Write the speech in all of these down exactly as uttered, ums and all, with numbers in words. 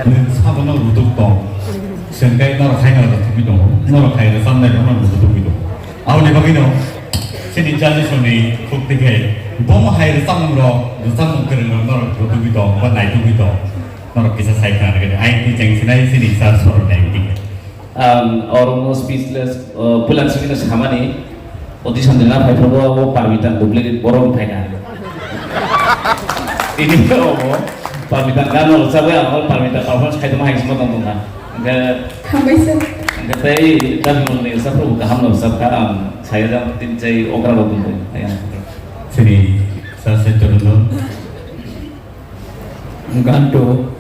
Nwng sabono rwdwk tong, chwng khe norok hai norok thwngwi tongo, norok hai rwchapnai rok norok rwdwk tongwi tongo. Aboni bagwino chini judges rokni khuk twi khe bomo hai rwchapmung rok, rwchapmung kwrwng rok norok rwdwgwi tong ba naitugwi tong, norok kisa sai khna rwgwi. Ayang twi cheng sinai chini sir sorok nai twi khe. Ang oro no speechless, uh, puila sikino samani audition dina phai phobo abo Parmita duplicate borok phaina. Ini ko abo Parmita gano chabai ang Parmita performance khai tongma hai sima tong tongkha. Hingke Hambai sir. Hingke tei Dharmon ni sa phobo kaham no sa kha ang saya jang tin chai okra rok tong tong. Ayang. Sini sa sa turun. Ganto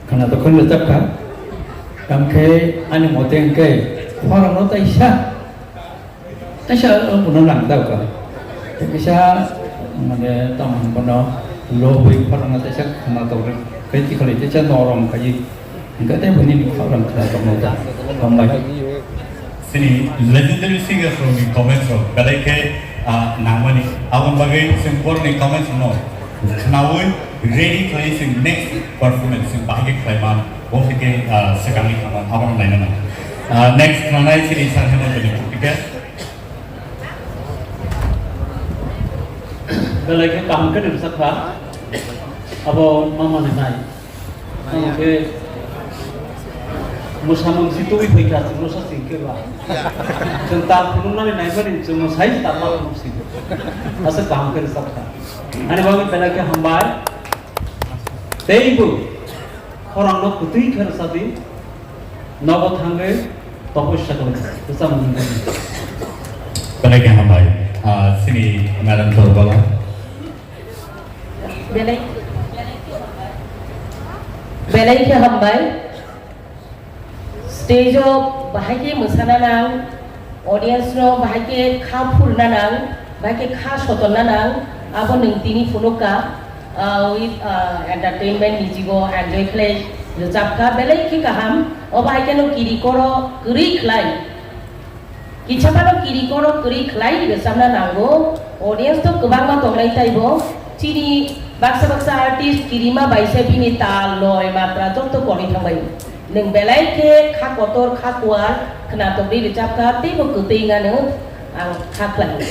khwnatok khe rwchapkha. Tamkhe ani mote hwnkhe khorokno taisa, taisa wngkukno nangtokha. Tei kisa mane tamo hwnkheno lobwi khorokno taisa khwnatok khe tikhalai taisa norom khaiwi hwnkhe tei buini khorang khwnatok nangkha. Hambai. Chini legendary singers rokni comments rok belai khe, ah, nangmani. Aboni bagwi chwng borokni comments rokno khnaui ready khlai chwng next performance chwng bahai khe khlai man. Bo khe, ah, swkangni khaman abono naina nang. Ah, next khnanai chini sir Hemant ni khukti khe. Belai khe kaham khe rwchapkha. Abo mama ni nai. Ang khe mwsamung si tubui phaikha, chwngno sa sing khe ba. Chwng tal phunuknani naimani chwngno sai tal ma phunuk si. Asa kaham khe rwchapkha. Ani bagwi belai khe hambai. Teibo khorangno kwtwi khe rwchadi. Nogo thangwi topossa khlai rwchapmung. Belai khe hambai. Ah, chini Madam Torbala. Belai, belai khe hambai. Stage o bahai khe mwsana nang, audience no bahai khe kha phurna nang, bahai khe kha sotonna nang, abo nwng tini phunukha, ah, with, ah, entertainment ni jibo enjoy khlai Rwchapkha belai khe kaham, obo hai kheno kiri koro kwrwi khlai. Kisa phano kiri koro kwrwi khlai rwchapna nango. Audience to kwbangma tongnai taibo. Chini baksa baksa artist kirima bai se bini tal, loi, matra jotto konwi thangbai. Nwng belai khe kha kotor, kha kuar, khwnatok ri rwchapkha, teibo kwtwi wngano ang kha khlai.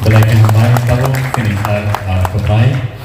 Belai khe hambai, tabuk chini kha, ah, kwthai.